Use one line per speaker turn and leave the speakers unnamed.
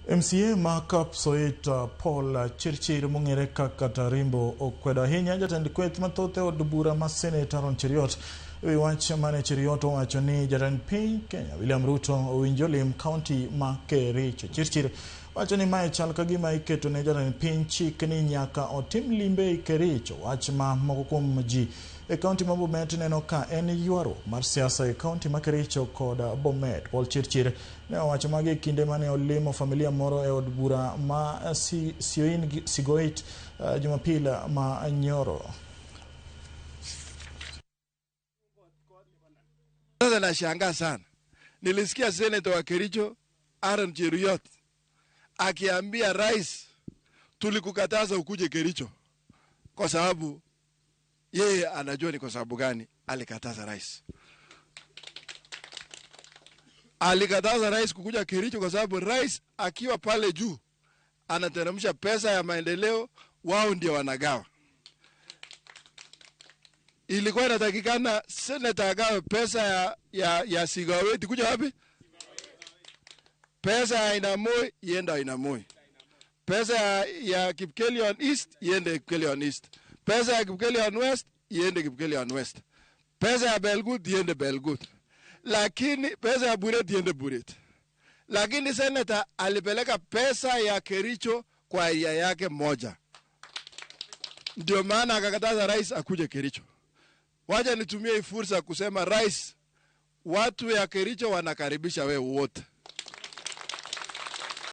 MCA ma Kapsoit Paul Chirchir mong'ere kaka Tarimbo okwedo ahinya jatend kweth mathoth e od bura ma Senate Aaron Cheruiyot ewi wach mane Cheruiyot owacho ni jatend piny Kenya William Ruto owinjo lim kaunti ma Kericho. Chirchir wacho ni mae chal ka gima iketo ne jatend piny chik ni nyaka otim limbe e Kericho, wach ma moko kuom ji e kaunti ma Bomet neno ka en ywaruok mar siasa e kaunti ma Kericho kod Bomet. Paul Chirchir ne owacho magi e kinde mane olimo familia moro e od bura ma Sioin Sigoit Jumapil ma nyoro.
Sasa nashangaa sana, nilisikia seneta wa Kericho Aaron Cheruiyot akiambia rais, tulikukataza ukuje Kericho kwa sababu yeye anajua ni kwa sababu gani alikataza rais. Alikataza rais kukuja Kericho kwa sababu rais akiwa pale juu anateremsha pesa ya maendeleo, wao ndio wanagawa. Ilikuwa inatakikana seneta agawe pesa ya Sigowet kuja wapi? Pesa ya Ainamoi iende Ainamoi. Pesa ya Kipkelion East iende Kipkelion East. Pesa ya Kipkelion West iende Kipkelion West. Pesa ya Belgut iende Belgut. Lakini pesa ya Buret iende Buret. Lakini seneta alipeleka pesa ya Kericho kwa area yake moja. Ndio maana akakataza rais akuje Kericho. Wacha nitumie hii fursa kusema rais, watu ya Kericho wanakaribisha wewe wote.